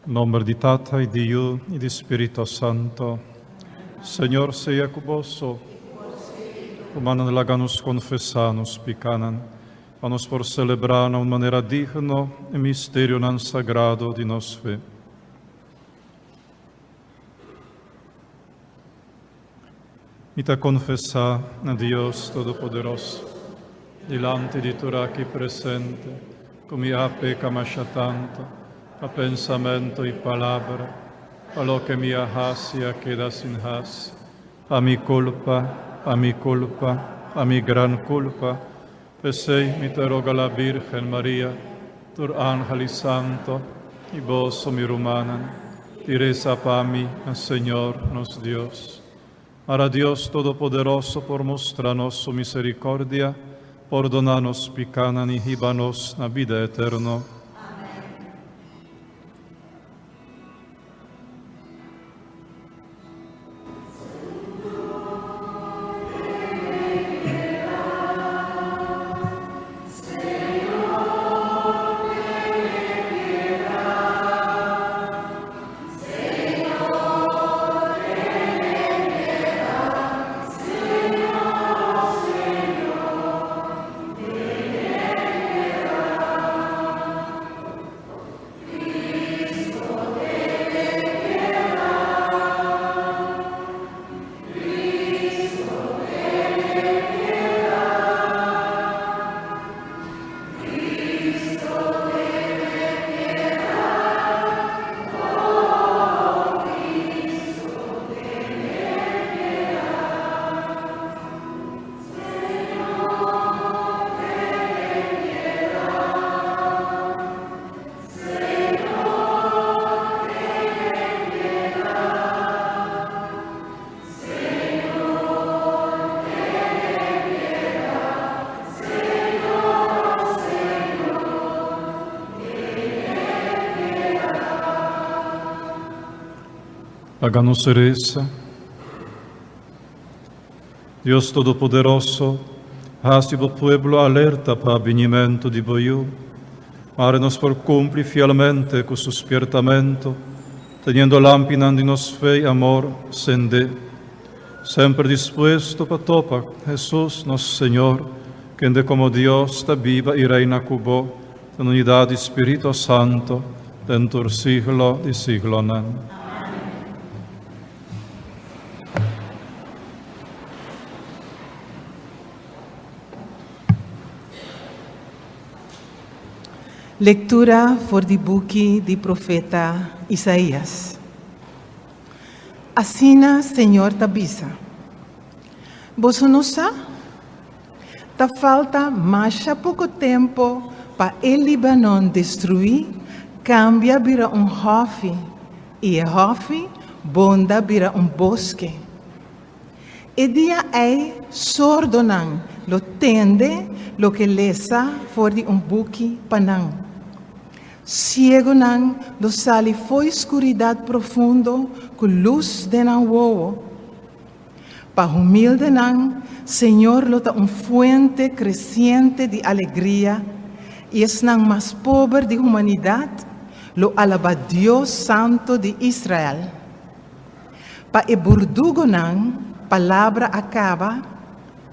Nomber di Tata y di Yu y di Spirito Santo. Señor sea cu boso. Rumannan laga nos confesa nos picanan, pa nos por celebra na un manera digno e misterionan sagrado di nos fe. Mi ta confesa na Dios Todopoderoso, dilanti di tur aki presente, cu mi a peca masha tanto, pa pensamento y palabra, pa loke mi a haci y a keda sin haci, pa mi culpa, pa mi culpa, pa mi gran culpa. P'esey mi ta roga la Virgen Maria, tur angel y santo, y boso mi rumannan, di reza pa mi na Señor nos Dios. Mara Dios Todopoderoso por mustra nos su misericordia, pordona nos picanan y hiba nos na bida eterno. Laga nos resa. Dios Todopoderoso, hasi bo pueblo alerta pa binimento di bo Yu. Mare nos por cumpli fielmente cu su spiertamento, teniendo lampinan di nos fe y amor sende, semper dispuesto pa topa Hesus nos Señor, kende como Dios ta biba y reina cu bo den unidad di Spirito Santo, den tur siglo di siglonan. Lectura for di buki di profeta Isaías. Asina Señor ta bisa, Boso no sa? Ta falta masha poko tempo pa e Libanon destruí, kambia bira un hòfi, i e hòfi bonda bira un boske. E dia ei sordonan lo tende loke lesa for di un buki pa nan. Siegonan lo sali fo'i skuridat profundo ku lus den nan wowo. Pa humildenan, Señor lo ta un fuente kresiente di alegria, i esnan mas pober di humanidat lo alabá Dios Santo di Israel. Pa e burdugonan, palabra a kaba,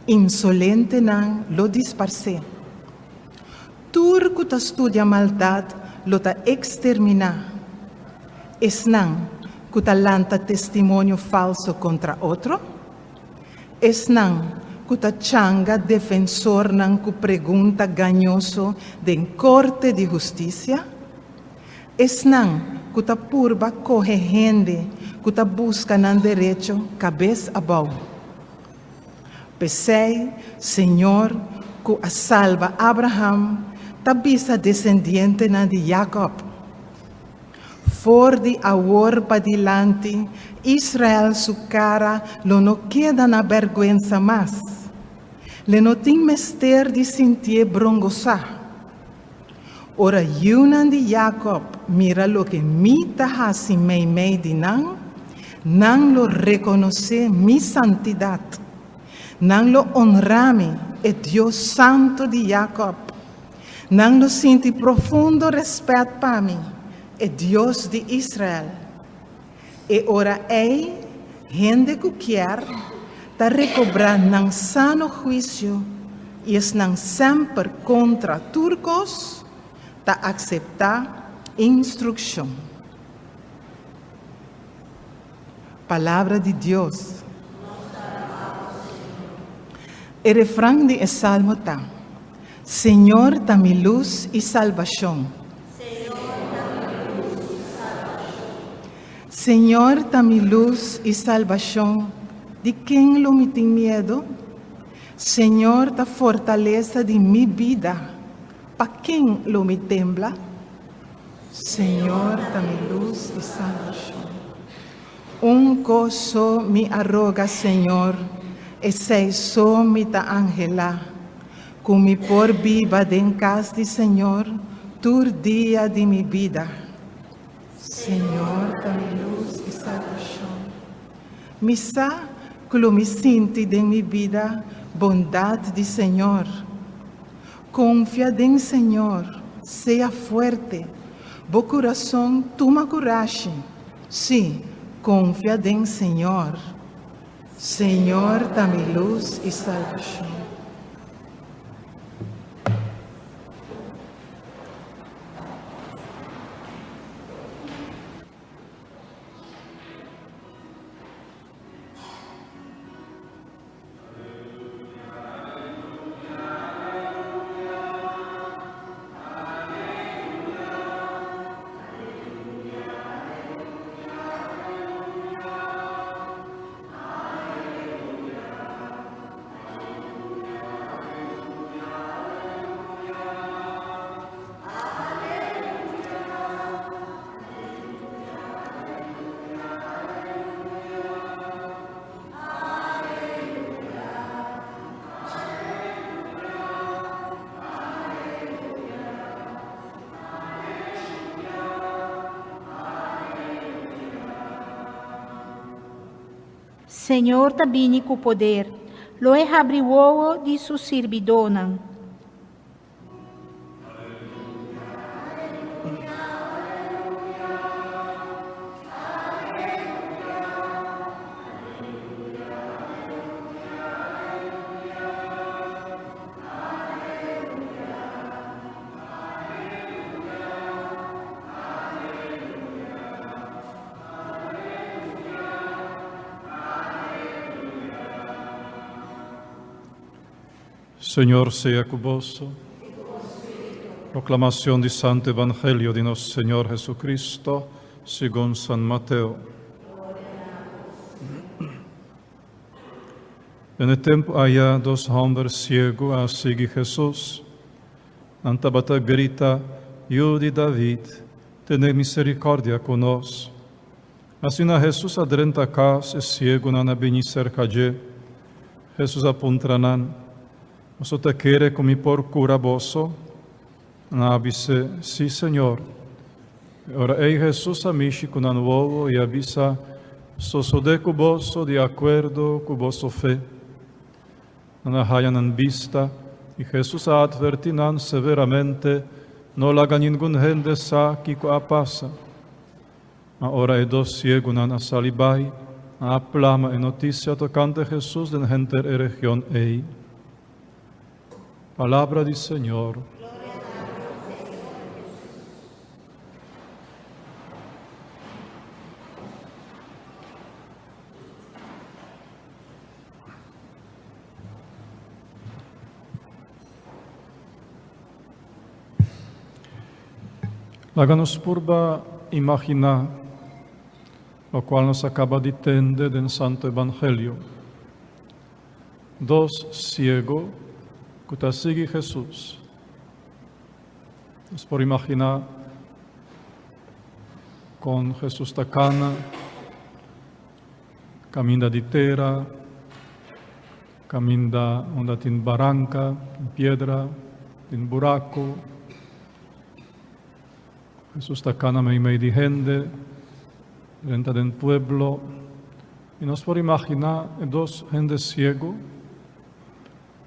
insolentenan lo disparsé. Tur ku ta studia maldat lo ta eksterminá. Esnan ku ta lanta testimonio falso kontra otro, esnan ku ta changa defensornan ku pregunta gañoso den korte di hustisia, esnan ku ta purba kohe hende ku ta buska nan derecho kabes abou. P'esei, Señor, ku a salba Abraham, ta bisa desendientenan di Jakòb, For di awor padilanti, Israel su kara lo no keda na bèrgwensa mas. Le no tin mester di sintié brongosá. Ora yiunan di Jakòb mira loke mi ta hasi meimei di nan, nan lo rekonosé mi santidat. Nan lo onrá mi, e Dios Santu di Jakòb. Nan lo sinti profundo rèspèt pa mi, e Dios di Israel. E ora ei, hende ku kier, ta rekobrá nan sano huisio, i esnan semper kontra tur kos, ta akseptá instrukshon. Palabra di Dios. E refran di e salmo ta, Señor ta mi lus i salbashon. Señor ta mi lus i salbashon, di ken lo mi tin miedu? Señor ta fortalesa di mi bida, pa ken lo mi tembla? Señor ta mi lus i salbashon. Un kos so mi a roga Señor, esei so mi ta anhelá, ku mi por biba den kas di Señor tur dia di mi bida. Señor ta mi lus i salbashon. Mi sa ku lo mi sinti den mi bida bondat di Señor. Konfia den Señor, sea fuerte, bo kurason tuma kurashi, sí, konfia den Señor. Señor ta mi lus i salbashon. Señor ta bini ku poder, lo e habri wowo di su sirbidónan. Señor sea cu boso. Proclamación di Santo Evangelio di nos Señor Jesucristo, segun San Mateo. Den e tempu aya dos homber ciego a sigui Jesus. Nan tabata grita, Yu di David, tene misericordia cu nos. Asina Hesus a drenta kas, e siegunan a bini serka dje. Hesus a puntra nan, Boso ta kere ku mi por kura boso? Nan a bis'é, Sí, Señor. E ora ei Hesus a mishi ku nan wowo i a bisa, Sosodé ku boso di akuerdo ku boso fe. Nan a haña nan bista, i Hesus a atvertí nan severamente, No laga ningun hende sa kiko a pasa. Ma ora e dos siegunan a sali bai, nan a plama e notisia tokante Hesus den henter e region ei. Palabra di Señor. Laga nos purba imaginá lokual nos a kaba di tende den Santo Evangelio. Dos siego ku ta sigui Hesus. Nos por imaginá kon Hesus ta kana kaminda di tera, Caminda unda tin baranca, tin piedra, tin buraco. Jesus ta cana meimei di hende, drenta den pueblo. I nos por imagina e dos hende ciego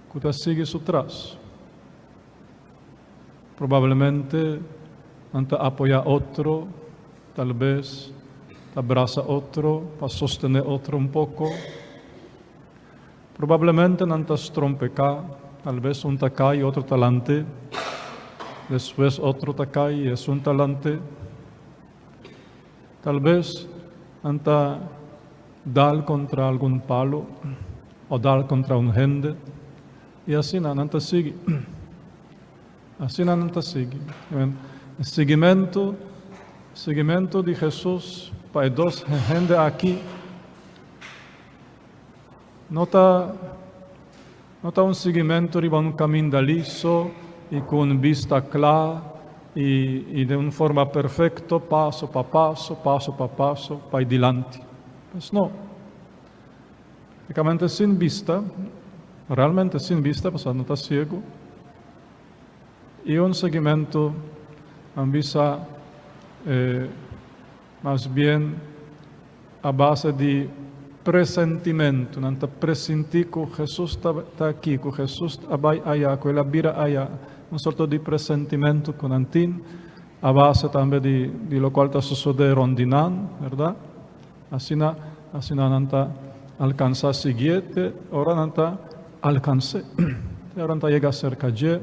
cu ta sigui su tras. Probablemente nan ta apoya otro. Tal bes ta brasa otro pa sostené otro un poko. Probablemente nan ta strompeká, tal bes un ta kai i otro ta lant'é, despues otro ta kai i esun ta lant'é. Tal bes nan ta dal kontra algun palu o dal kontra un hende i asina nan ta sigui. Asina nan ta sigui. E siguimentu, siguimentu di Hesus pa e dos hende aki no ta no ta un siguimentu riba un kaminda liso i ku un bista kla i i den un forma perfekto, paso pa paso, paso pa paso, bai dilanti. Pues no. Prácticamente sin bista, realmente sin bista, pasobra no ta ciego. I un seguimento, nan bisa, eh, mas bien a base di presentimento. Nan ta presentí ku Jesus ta, ta aki, ku Jesus a bai aya, ku el a bira aya. Un sorto di presentimento ku nan tin, a base tambe di, di lokual ta sosodé rond di nan, bèrdat? Asina, asina nan ta alkansá siguié te ora nan ta alkans'é, te ora nan ta yega serka dje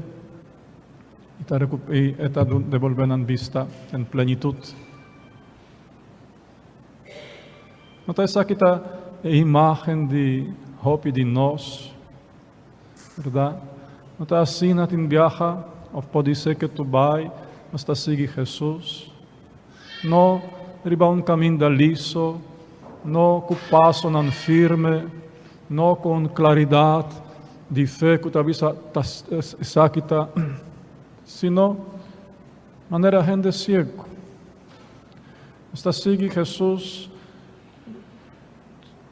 i ta i e ta debolbé nan bista den plenitut. No ta esaki ta e imágen di hopi di nos, bèrdat? No ta asina tin biaha òf podisé ke tu bai nos ta sigui Hesus? No riba un kaminda liso, no ku pasonan firme, no ku un klaridat di fe ku ta bisa ta esaki ta, sino manera hende siegu. Nos ta sigui Hesus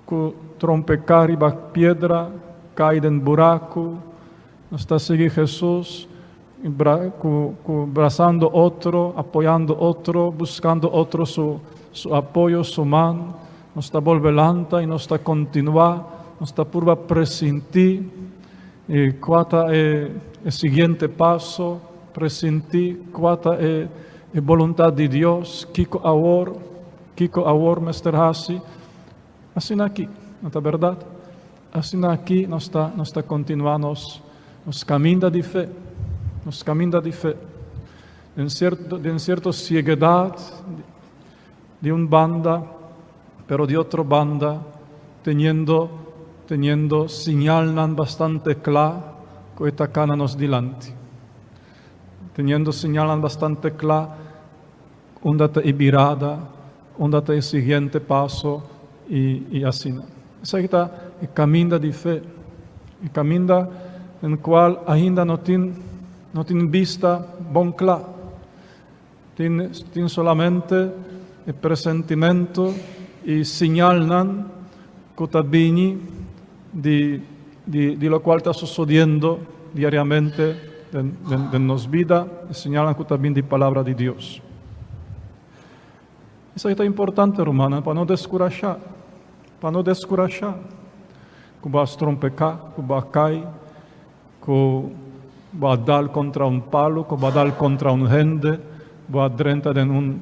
ku trompeká riba piedra, kai den buraku. Nos ta sigui Hesus Ku ku brasando otro, apoyando otro, buskando otro su su apoyo, su man. Nos ta bolbe lanta i nos ta kontinuá, nos ta purba presintí i kua ta e e siguiente paso, presintí kua ta e e boluntat di Dios, kiko awor, kiko awor mester hasi. Asina aki, no ta bèrdat? Asina aki nos ta nos ta kontinuá nos nos kaminda di fe, nos kaminda di fe. Den sierto den sierto sieguedat di un banda, pero di otro banda teniendo teniendo siñalnan bastante kla ku e ta kana nos dilanti. Teniendo siñalnan bastante kla unda ta e birada, unda ta e siguiente paso i i asina. Esaki ta e kaminda di fe, e kaminda den kual ainda no tin no tin bista bon kla. Tin tin solamente e presentimento i siñalnan ku ta bini di di di lokual ta sosodiendo diariamente den den den nos bida, e siñalnan ku ta bini di palabra di Dios. Esaki ta importante, rumannan, pa no deskurashá, pa no deskurashá ku bo a strompeká, ku bo a kai, ku bo a dal kontra un palu, ku bo a dal kontra un hende, bo a drenta den un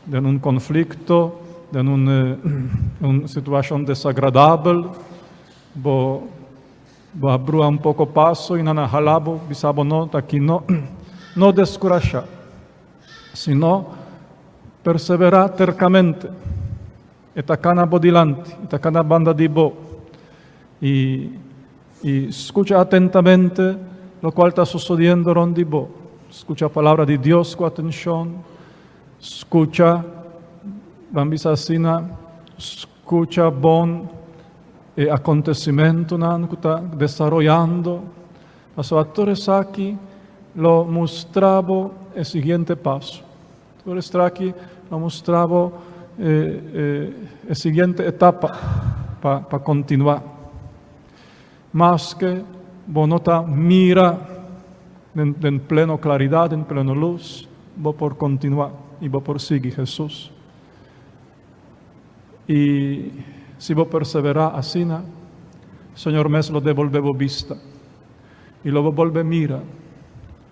den un konflikto, den un un situashon desagradabel, bo bo a brua un poko paso i nan a hala bo, bisa bo no, ta aki no. No deskurashá. Sino, perseverá terkamente. E ta kana bo dilanti, e ta kana banda di bo. I, i skucha atentamente lokual ta sosodiendo rònt di bo. Skucha palabra di Dios ku atenshon. Skucha, ban bisa asina, skucha bon e akontesimentunan ku ta desaroyando. Pasobra tur esaki lo mustra bo e siguiente paso. Tur esaki lo mustra bo e, e, e siguiente etapa pa, pa kontinuá. Maske bo no ta mira den, den pleno klaridat, den pleno lus, bo por kontinuá i bo por sigui Hesus. I si bo perseverá asina, Señor mes lo debolbé bo bista i lo bo bolbe mira.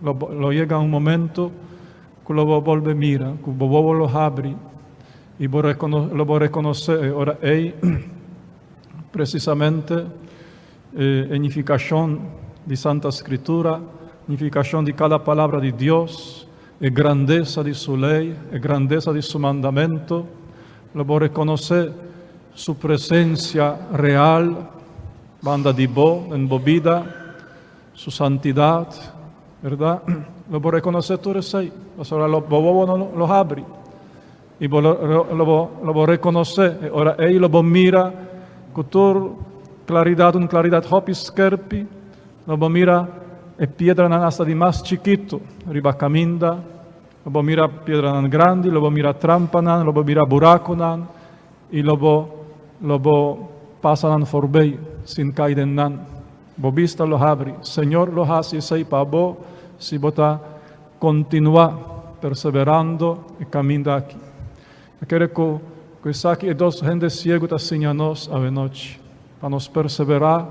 Lo, lo yega un momento ku lo bo bolbe mira, ku bo wowo lo habri. I bo lo bo rekonosé e ora ei presisamente e nifikashon di Santa Skritura, nifikashon di kada palabra di Dios, e grandesa di Su lei, e grandesa di Su mandamentu. Lo bo rekonosé Su presensia real banda di bo den bo bida, Su santidat, bèrdat? Lo bo rekonosé tur esei, pasobra lo bo wowo no lo habri i bo lo lo bo lo bo rekonosé e ora ei lo bo mira ku tur klaridat, un klaridat hopi skerpi, lo bo mira e piedranan asta di mas chikitu riba kaminda, lo bo mira piedranan grandi, lo bo mira trampanan, lo bo mira burakunan i lo bo lo bo pasa nan forbei sin kai den nan. Bo bista lo habri. Señor lo hasi esei pa bo si bo ta kontinuá perseverando e kaminda aki. Ta kere ku ku esaki e dos hende siegu ta siña nos awenochi, pa nos perseverá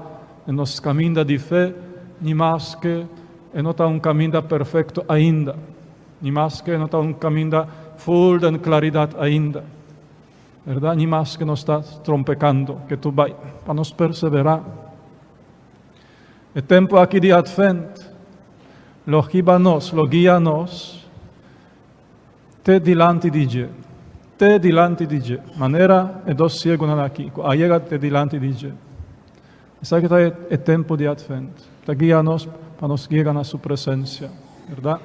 den nos kaminda di fe, ni maske e no ta un kaminda perfekto ainda, ni maske e no ta un kaminda ful den klaridat ainda. Berdad? Ni maske nos ta trompekando ke tur bai, pa nos perseverá. E tempu aki di Advent lo hiba nos, lo guia nos te dilanti di dje, te dilanti di dje, manera e dos siegunan aki ku a yega te dilanti di dje. Esaki ta e tempu di Advent, ta guia nos pa nos yega na su presensia, berdad?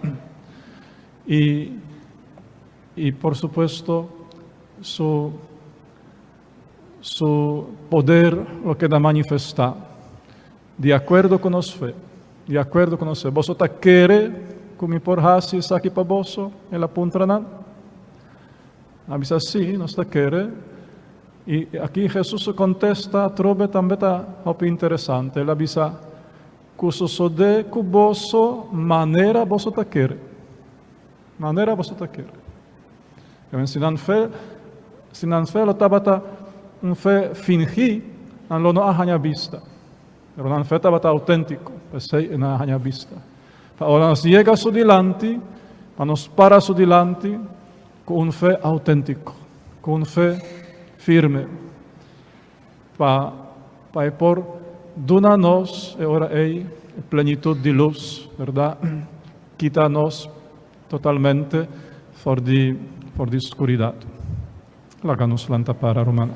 I I por supuesto su su poder lo keda manifestá di akuerdo ku nos fe, di akuerdo ku nos fe. Boso ta kere ku mi por hasi esaki pa boso? El a puntra nan. Nan a bisa, Sí, nos ta kere. I aki Hesus su kontesta atrobe tambe ta hopi interesante. El a bisa, Ku sosodé ku boso manera boso ta kere. Manera boso ta kere. Amen. Si nan fe, si nan fe lo tabata un fe fingí, nan lo no a haña bista. Pero nan fe tabata auténtiko, p'esei nan a haña bista. Pa ora nos yega su dilanti, pa nos para su dilanti ku un fe auténtiko, ku un fe firme, pa pa e por duna nos e ora ei e plenitut di lus, bèrdat? Kita nos totalmente for di for di skuridat. Laga nos lanta para, ruman.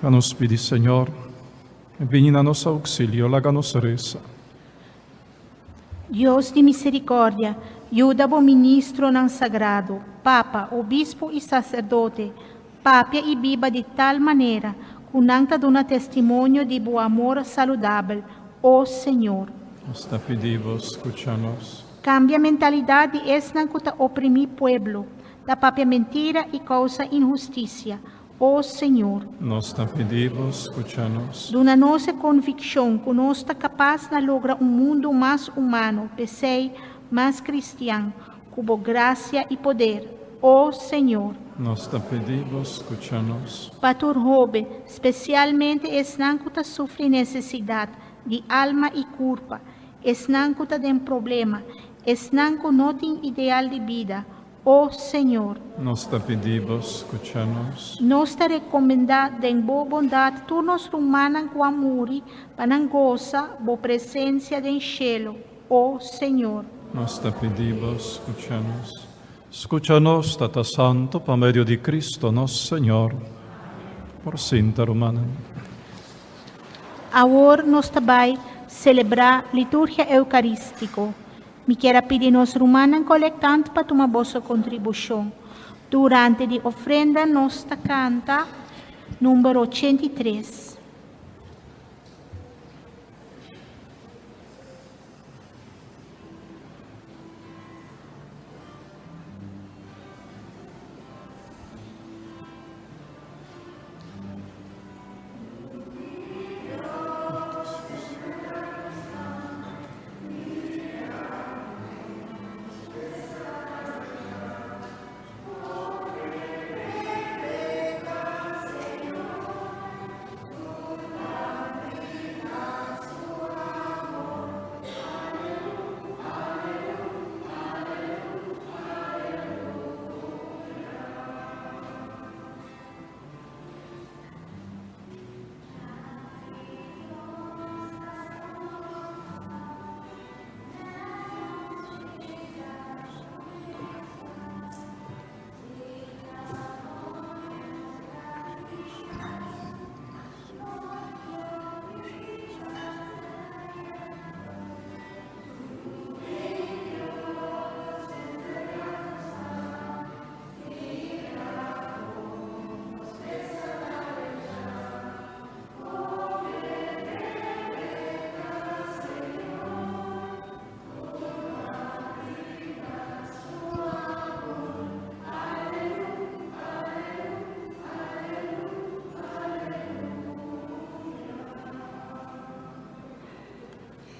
Laga nos pidi Señor bini na nos ouksilio, laga nos resa. Dios di misericordia, yuda bo ministronan sagrado, Papa, Obispo y Sacerdote, papia y biba di tal manera cu nan ta duna testimonio di bo amor saludabel, O Señor. Nos ta pidi bo, scucha nos. Cambia mentalidad di esnan cu ta oprimi pueblo, ta papia mentira y causa inhusticia, O Señor. Nos ta pidi Bo, scucha nos. Duna nos e conviccion cu nos ta capas na logra un mundo mas humano, p'esey, mas cristian, cu Bo gracia y poder. O Señor. Nos ta pidi Bo, scucha nos. Pa tur hoben, specialmente esnan cu ta sufri necesidad di alma y curpa, esnan cu ta den problema, esnan cu no tin ideal di bida, O Señor. Nos ta pidi Bo, scucha nos. Nos ta recomenda den Bo bondad tur nos rumannan cu a muri pa nan goza Bo presencia den shelo. O Señor. Nos ta pidi Bo, scucha nos. Scucha nos, Tata Santo, pa medio di Cristo nos Señor. Por sinta, rumannan. Awor nos ta bay celebra Liturgia Eucaristico. Mi kier a pidi nos rumannan colectant pa tuma boso contribucion. Durante di ofrenda nos ta canta number 83.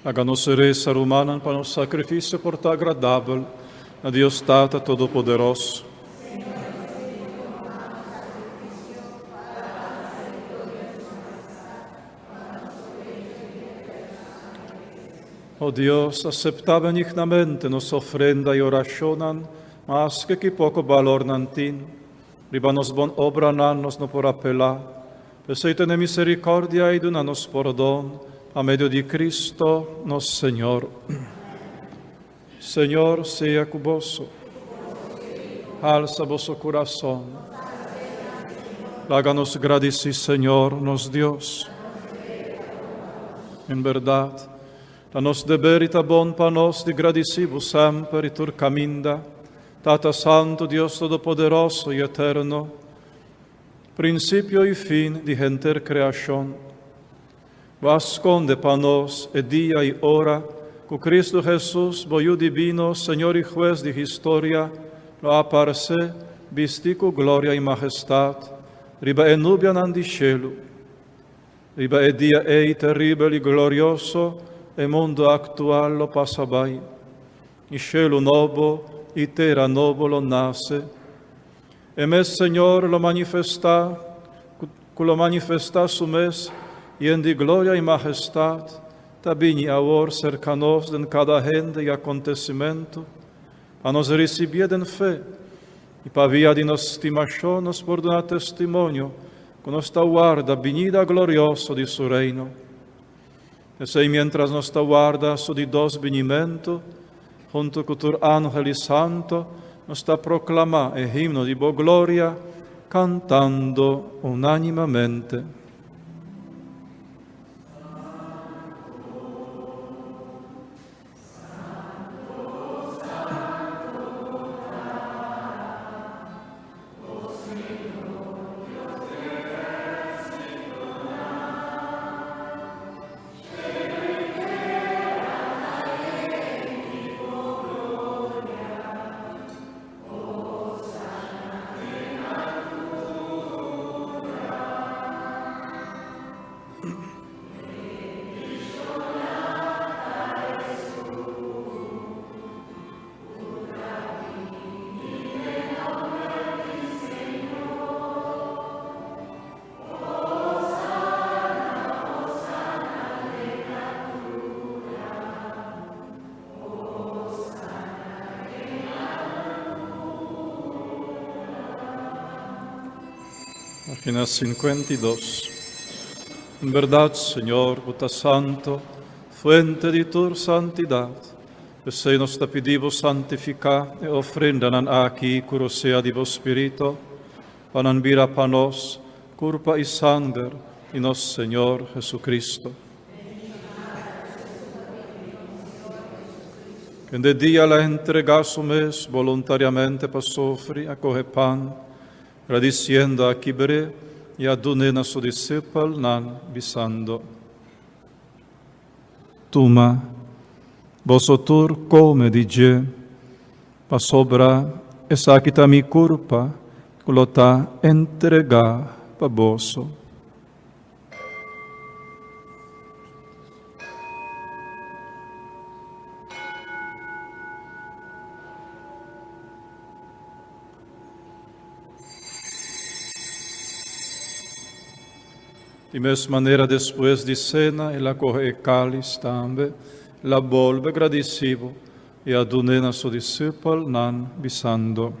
Laga nos resa, rumannan, pa nos sakrifisio por ta agradabel na Dios Tata Todopoderoso. O Dios, aseptá benignamente nos ofrenda i orashonnan, maske ki poko balor nan tin. Riba nos bon obranan nos no por apelá. P'esei tene miserikòrdia i duna nos pordon pa medio di Cristo nos Señor. Señor sea ku boso. Halsa boso kurason. Laga nos gradisí Señor nos Dios. En bèrdat, ta nos deber i ta bon pa nos di gradisí bo semper i tur kaminda, Tata Santu, Dios Todopoderoso i Eterno, prinsipio i fin di henter kreashon. Bo a skonde pa nos e dia i ora ku Kristu Hesus, bo Yu dibino, Señor i Hues di historia, lo a aparsé bistí ku gloria i mahestat riba e nubianan di shelu. Riba e dia ei teribel i glorioso, e mundu aktual lo pasa bai. I shelu nobo i tera nobo lo nase. E mes Señor lo manifestá, ku lo manifestá su mes yen di gloria i mahestat, ta bini awor serka nos den kada hende i akontesimentu, pa nos risibié den fe, i pa via di nos stimashon nos por duna testimonio ku nos ta warda binida glorioso di su Reino. P'esei miéntras nos ta warda su di dos binimentu, huntu ku tur angel i santo, nos ta proklamá e himno di bo gloria, kantando unánimamente. Página 52. En berdad, Señor, bo ta santo, fuente di tur santidad. P'esei nos ta pidi bo santifiká e ofrendanan aki ku rosea di bo Spiritu, pa nan bira pa nos kurpa i sanger di nos Señor Jesucristo. Kende dia el a entregá su mes boluntariamente pa sufri, a kohe pan, gradisiendo a kibr'é i a dun'é na su disipelnan, bisando, Tuma, boso tur kome di dje, pasobra esaki ta mi kurpa ku lo ta entregá pa boso. Di mes manera despues di sena el a kohe e kalis tambe, el a bolbe gradisí bo i a dun'é na su disipelnan, bisando,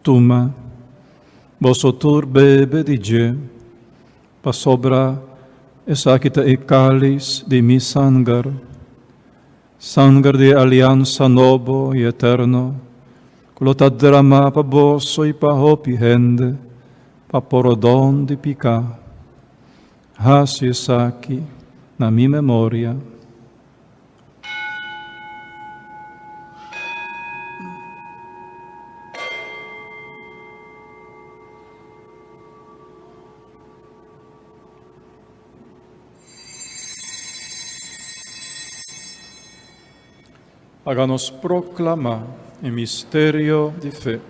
Tuma, boso tur bebe di dje, pasobra esaki ta e kalis di mi sanger, sanger di e aliansa nobo i eterno, ku lo ta dramá pa boso i pa hopi hende pa pordon di piká. Hasi esaki na mi memoria. Laga nos proklamá e misterio di fe.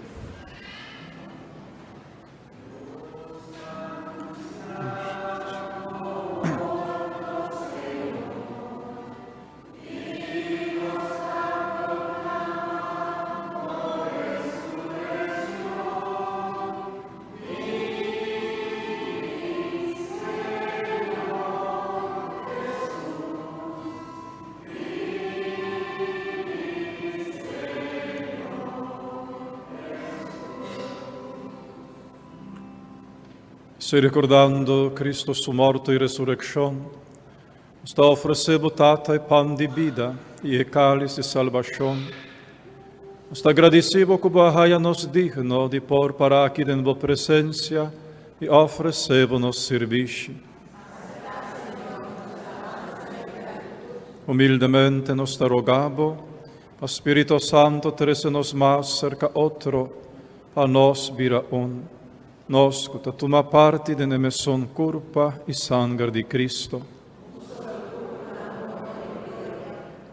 Si recordando Cristo su morto y resurrección, nos ta ofrece bo Tata e pan di bida y e cáliz di salvacion. Nos ta agradeci bo cu bo a haya nos digno di por para aki den bo presencia y ofrece bo nos sirbishi. Humildemente nos ta roga bo pa Spirito Santo trece nos mas cerca otro, pa nos bira un. Nos ku ta tuma parti den e mesun kurpa i sanger di Cristo.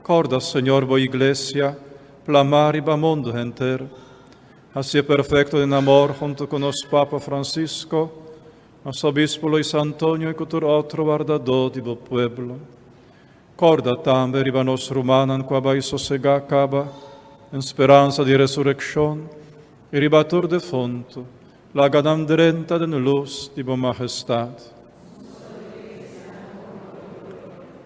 Korda, Señor, bo Iglesia, plamá riba mundu henter. Hasié perfekto den amor huntu ku nos Papa Francisco, nos Obispo Luis Antonio i ku tur otro wardadó di bo pueblo. Korda tambe riba nos rumannan ku a bai sosegá kaba den speransa di resurekshon, i riba tur defuntu, laga nan drenta den lus di bo mahestat.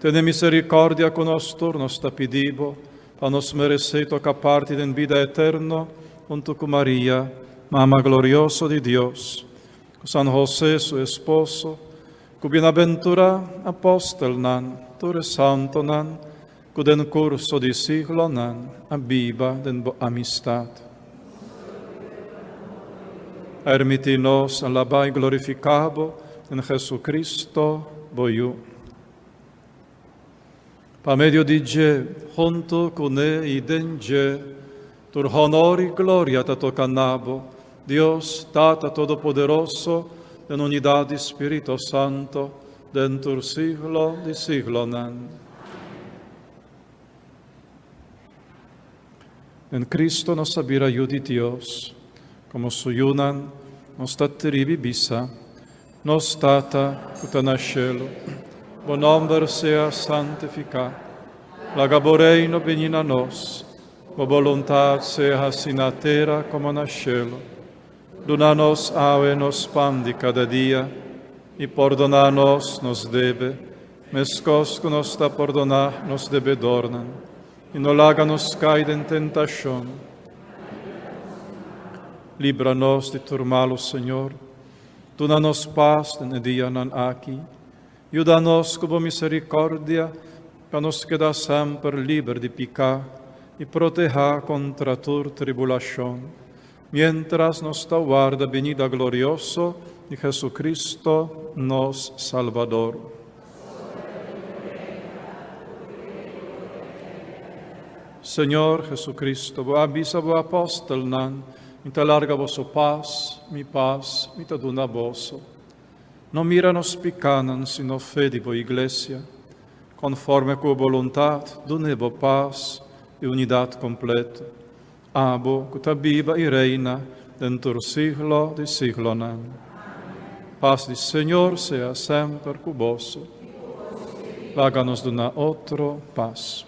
Tene miserikòrdia ku nos tur, nos ta pidi bo, pa nos meresé toka parti den bida eterno huntu ku Maria, Mama glorioso di Dios, ku San Hosé, su esposo, ku bienaventurá apòstelnan, tur e santonan, ku den kurso di siglonan a biba den bo amistat. Permití nos alabá i glorifiká bo den Jesucristo, bo Yu. Pa medio di dje, huntu kuné i den dje, tur honor i gloria ta toka na bo, Dios, Tata Todopoderoso, den unidat di Spirito Santo, den tur siglo di siglonan. Den Cristo nos a bira yu di Dios. Como su yunan, nos ta tribi bisa, Nos Tata cu ta na shelu, bo nomber sea santificá. Laga bo reino bini na nos. Bo boluntad sea haci na tera como na shelu. Duna nos awe nos pan di cada dia, i pordoná nos nos debe, meskos ku nos ta pordoná nos debedornan. I no laga nos kai den tentashon. Libra nos di tur malu, Señor. Duna nos pas den e dianan aki. Yuda nos ku bo miserikòrdia pa nos keda semper liber di piká i protehá kontra tur tribulashon, miéntras nos ta warda binida glorioso di Jesucristo, nos Salbador. Señor Jesucristo, bo a bisa bo apòstelnan, Mi ta larga boso pas, mi pas mi ta duna boso. No mira nos pikánan, sino fe di bo iglesia. Konforme ku bo boluntat, dun'é bo pas i unidat kompleto. Abo ku ta biba i reina den tur siglo di siglonan. Pas di Señor sea semper ku boso. Laga nos duna otro pas.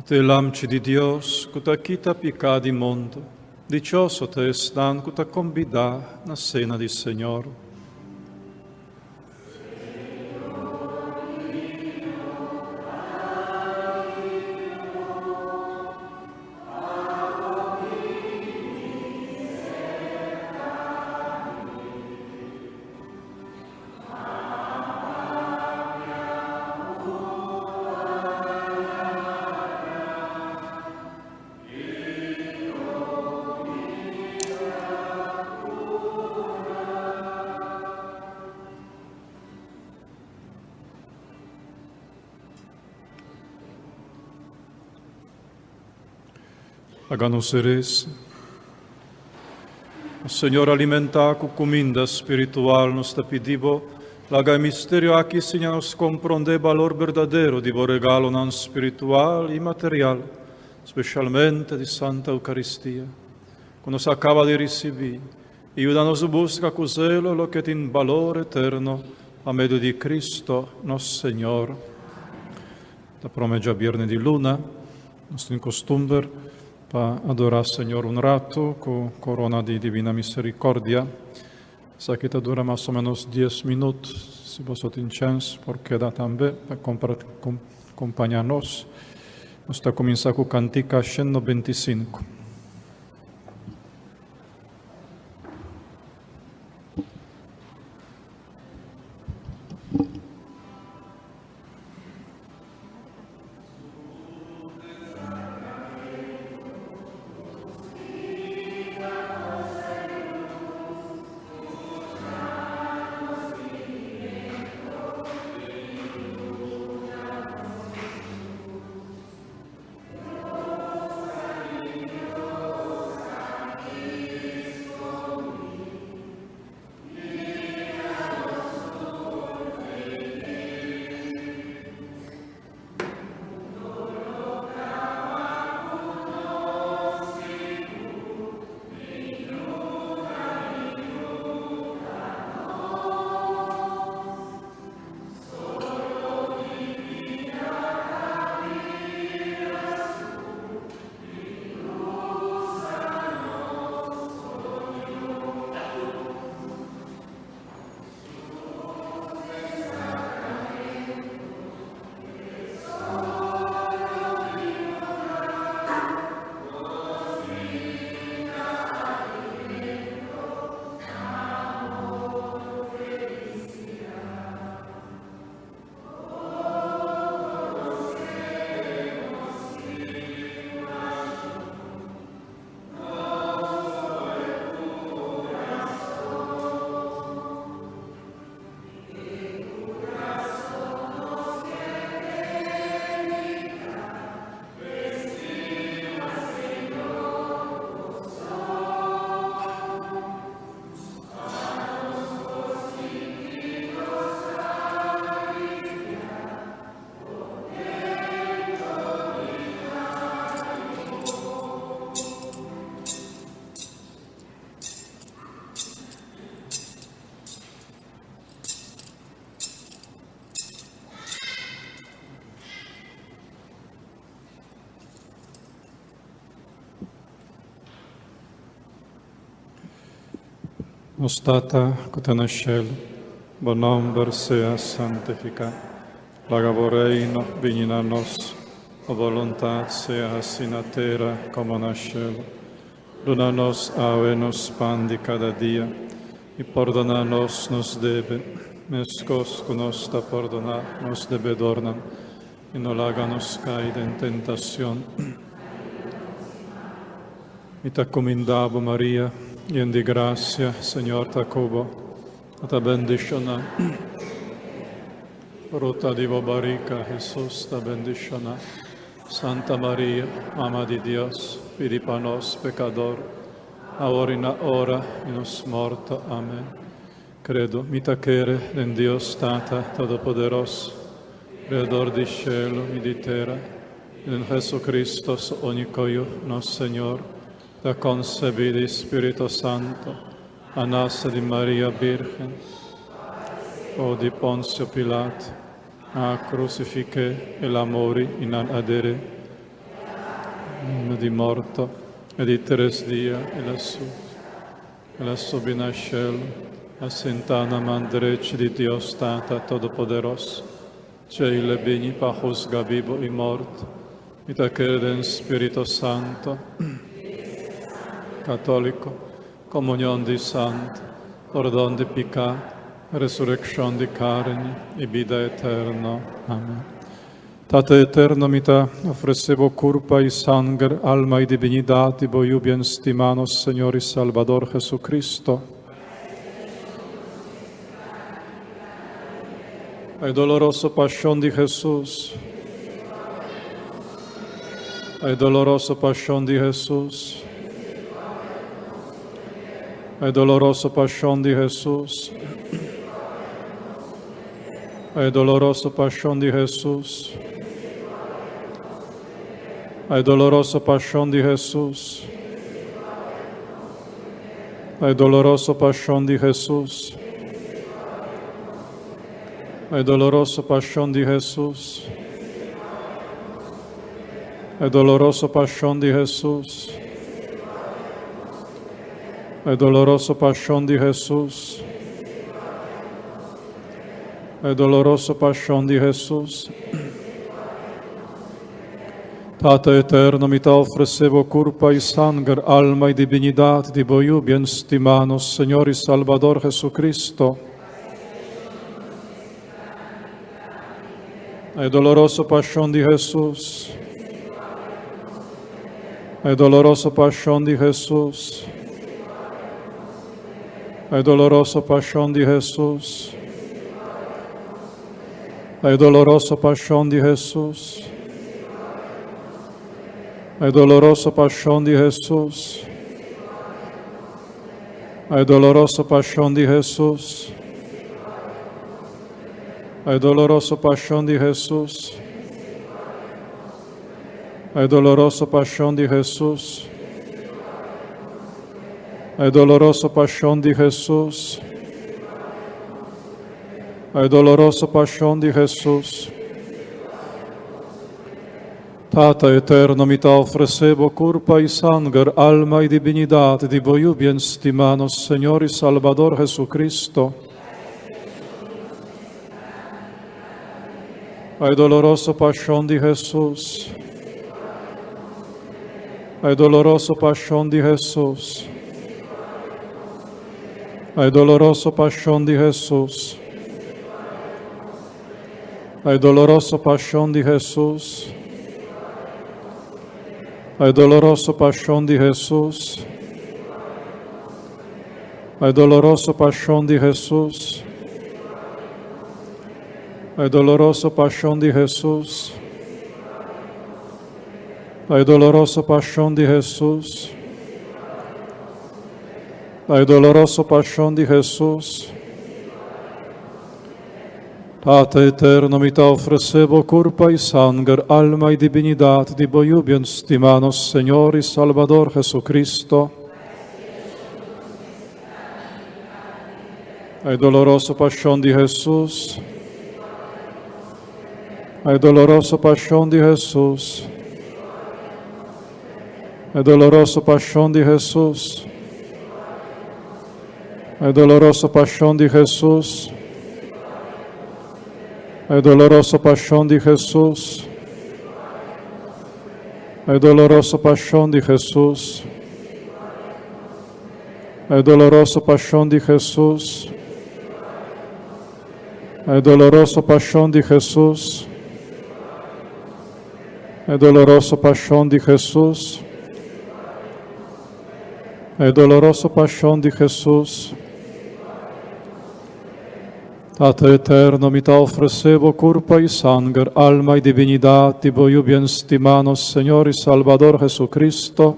Te lamchi di Dios, ku ta kita piká di mundu. Dichoso ta esnan ku ta kombidá na sena di Señor. Laga nos resa. O Señor, alimentá ku kuminda spiritual, nos ta pidi Bo, laga e misterio aki siña nos komprondé balor berdadero di Bo regalonan spiritual i material, spesialmente di Santa Eukaristia, ku nos a kaba di risibí, i yuda nos buska ku zelo loke tin balor eterno, pa medio di Cristo nos Señor. Ta prome djabierne di luna, nos tin kostumber pa adorá Señor un ratu ku korona di Divina Misericordia. Esaki ta dura mas o menos dies minut. Si boso tin chèns por keda tambe pa kompañá nos. Nos ta kuminsá ku kantika 195. Nos Tata ku ta na shelu, bo nòmber sea santifiká. Laga bo Reino bini na nos. Bo boluntat sea hasi na tera komo na shelu. Duna nos awe nos pan di kada dia, i pordoná nos nos debe, meskos ku nos ta pordoná nos debedornan. I no laga nos kai den tentashon. Mi ta kumindá bo, Maria, yen di grasia, Señor ta ku bo. Bo ta bendishoná. Fruta di bo barika, Hesus, ta bendishoná. Santa Maria, Mama di Dios, pidi pa nos pekador, awor i na ora di nos morto. Amen. Credo, mi ta kere den Dios Tata Todopoderoso, Creador di shelu i di tera, i den Jesucristo, su unico Yu, nos Señor, ta concebí di Spirito Santo, a nace di Maria Virgen, o di Poncio Pilato, a crucifique, el a muri i nan a dere. Nome di morto e di tres dia el a su el a subi na shelu, a sintá na man drechi di Dios Tata Todopoderoso. Djei l'e bini pa husga bibu i morto. Mi ta kere den Spirito Santo, Católico, comunion di santo, pordon di picá, resurreccion di carni i bida eterno. Amen. Tata eterno, mi ta ofrecé bo curpa i sanger, alma i divinidad di bo Yu bien stimá, nos Señor i Salbador Jesucristo, Pa e doloroso Pasion di Hesus. Pa e doloroso Pasion di Hesus. Pa e doloroso Pasion di Hesus. Pa e doloroso Pasion di Hesus. Pa e doloroso Pasion di Hesus. Pa e doloroso Pasion di Hesus. Pa e doloroso Pasion di Hesus. Pa e doloroso Pasion di Hesus. Pa e doloroso Pasion di Hesus. Pa e doloroso Pasion di Hesus. Tata eterno, mi ta ofresé bo kurpa i sanger, alma i dibinidat di bo Yu bien stimá, nos Señor i Salbador Jesucristo, Na e doloroso Pasion di Hesus. Na e doloroso Pasion di Hesus. Na e doloroso Pasion di Hesus. Na e doloroso Pasion di Hesus. Na e doloroso Pasion di Hesus. Na e doloroso Pasion di Hesus. Pa e doloroso Pasion di Hesus. Pa e doloroso Pasion di Hesus. Pa e doloroso Pasion di Hesus. Pa e doloroso Pasion di Hesus. Tata eterno, mi ta ofresé bo kurpa i sanger, alma i dibinidat di bo Yu bien stimá, nos Señor i Salbador Jesucristo, Pa e doloroso Pasion di Hesus. Pa e doloroso Pasion di Hesus. Pa e doloroso Pasion di Hesus. Pa e doloroso Pasion di Hesus. Pa e doloroso Pasion di Hesus. Pa e doloroso Pasion di Hesus. Pa e doloroso Pasion di Hesus. Pa e doloroso Pasion di Hesus. Pa e doloroso Pasion di Hesus. Tata eterno, mi ta ofresé bo kurpa i sanger, alma i dibinidat di bo Yu bien stimá, nos Señor i Salbador Jesucristo, Pa e doloroso Pasion di Hesus. Pa e doloroso Pasion di Hesus. Pa e doloroso Pasion di Hesus. Pa e doloroso Pasion di Hesus. Pa e doloroso Pasion di Hesus. Pa e doloroso Pasion di Hesus. Pa e doloroso Pasion di Hesus. Pa e doloroso Pasion di Hesus. Pa e doloroso Pasion di Hesus. Pa e doloroso Pasion di Hesus. Tata eterno, mi ta ofresé bo kurpa i sanger, alma i dibinidat di bo Yu bien stimá, nos Señor i Salbador Jesucristo,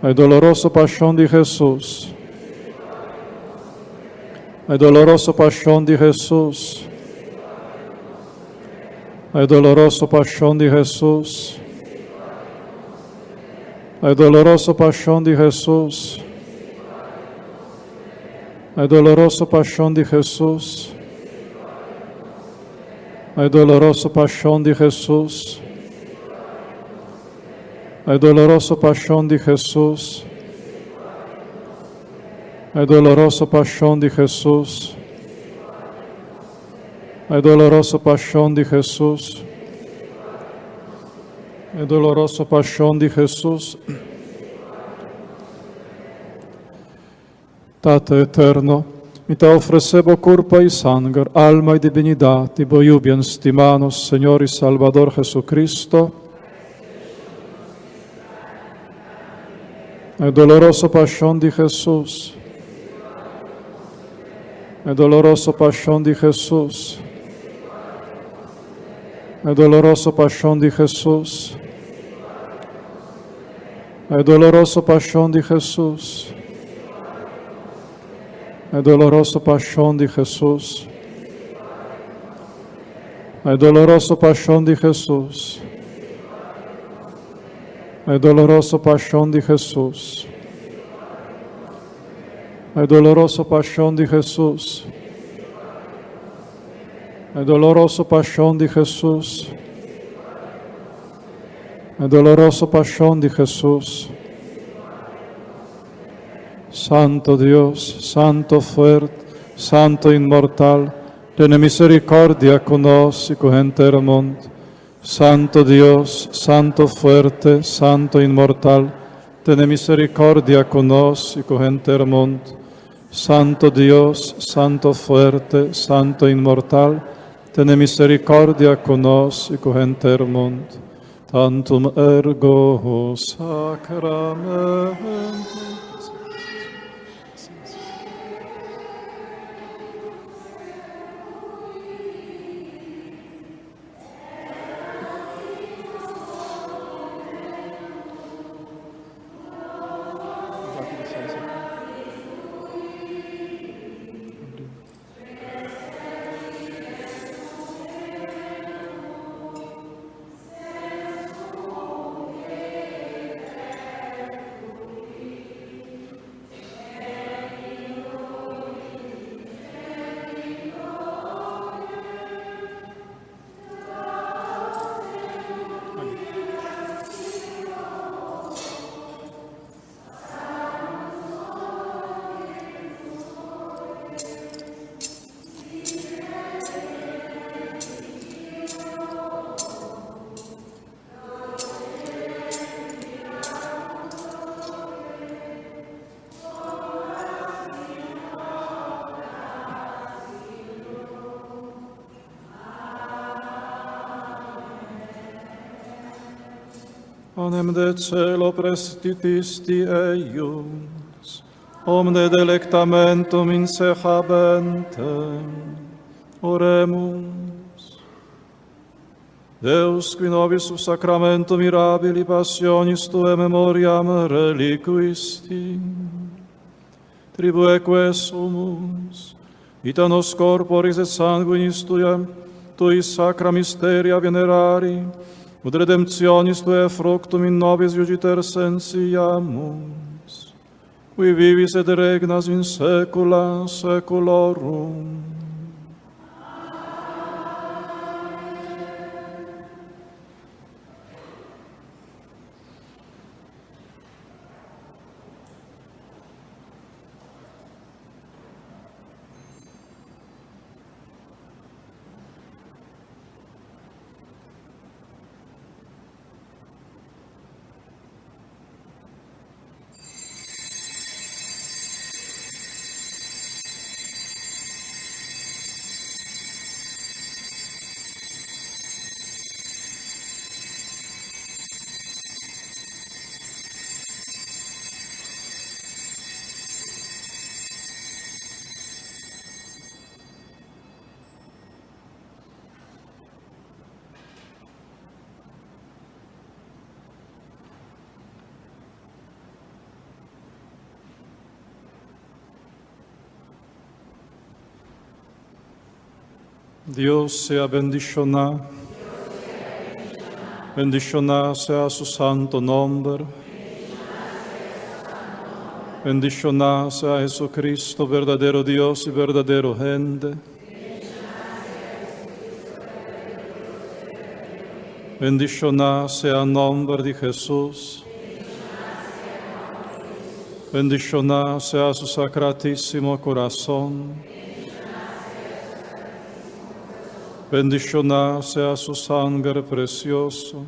Pa e doloroso Pasion di Hesus. Pa e doloroso Pasion di Hesus. Pa e doloroso Pasion di Hesus. Pa e doloroso Pasion di Hesus. Pa e doloroso Pasion di Hesus. E doloroso pasión di Jesús. E doloroso pasión di Jesús. E doloroso pasión di Jesús. E doloroso pasión di Jesús. E doloroso pasión di Jesús. Tata eterno, mi ta ofresé bo kurpa i sanger, alma i dibinidat di bo Yu bien stimá, nos Señor i Salbador Jesucristo, E doloroso pashon di Jesus. E doloroso pashon di Jesus. E doloroso pashon di Jesus. E doloroso pashon di Jesus. E doloroso pashon di Jesus. E doloroso pashon di Jesus. E doloroso pashon di Jesus. E doloroso pashon di Jesus. E doloroso pashon di Jesus. E doloroso pashon di Jesus. Santo Dios, Santo fuerte, Santo inmortal, tene misericordia cu nos y cu henter mundo. Santo Dios, Santo fuerte, Santo inmortal, tene misericordia cu nos y cu henter mundo. Santo Dios, Santo fuerte, Santo inmortal, tene misericordia cu nos y cu henter mundo. Tantum ergo sacramentum. Onem de celo prestitisti eius, omne delectamentum in se habentem. Oremus. Deus, qui nobis sub sacramento mirabili passionis Tuae memoriam reliquisti, tribueque sumus, ita nos corporis et sanguinis Tuae, Tui sacra mysteria venerari, ut redemptionis Tuae fructum in nobis iugiter sensiamus, qui vivis et regnas in saecula saeculorum. Dios sea bendishoná. Bendishoná sea su santo nomber. Bendishoná sea Jesucristo, berdadero Dios y berdadero hende. Bendishoná sea nòmber di Hesus. Bendishoná sea su sakratísimo kurason. Bendishoná sea su sanger presioso.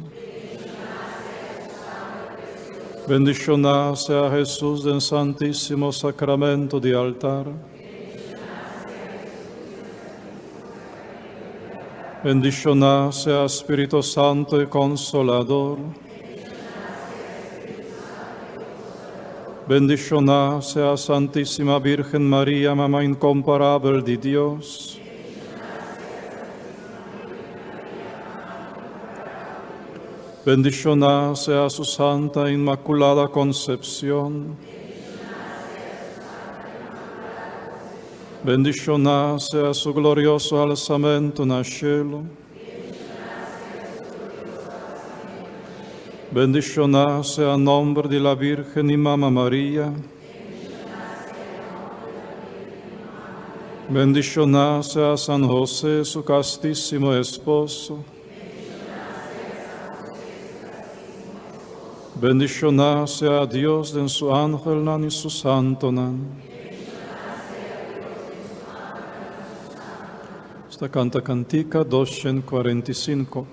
Bendishoná sea Hesus den Santísimo Sakramento di altar. Bendishoná sea Spirito Santo e Consolador. Bendishoná sea Santísima Virgen Maria, Mama incomparabel di Dios. Bendishoná sea su Santa Inmaculada Concepción. Bendishoná sea su glorioso alzamento na cielo. Bendishoná sea nomber di la Virgen y Mama Maria. Bendishoná sea San José, su castísimo esposo. Bendishoná sea Dios den su angelnan y su santonan. Esta canta cantica 245.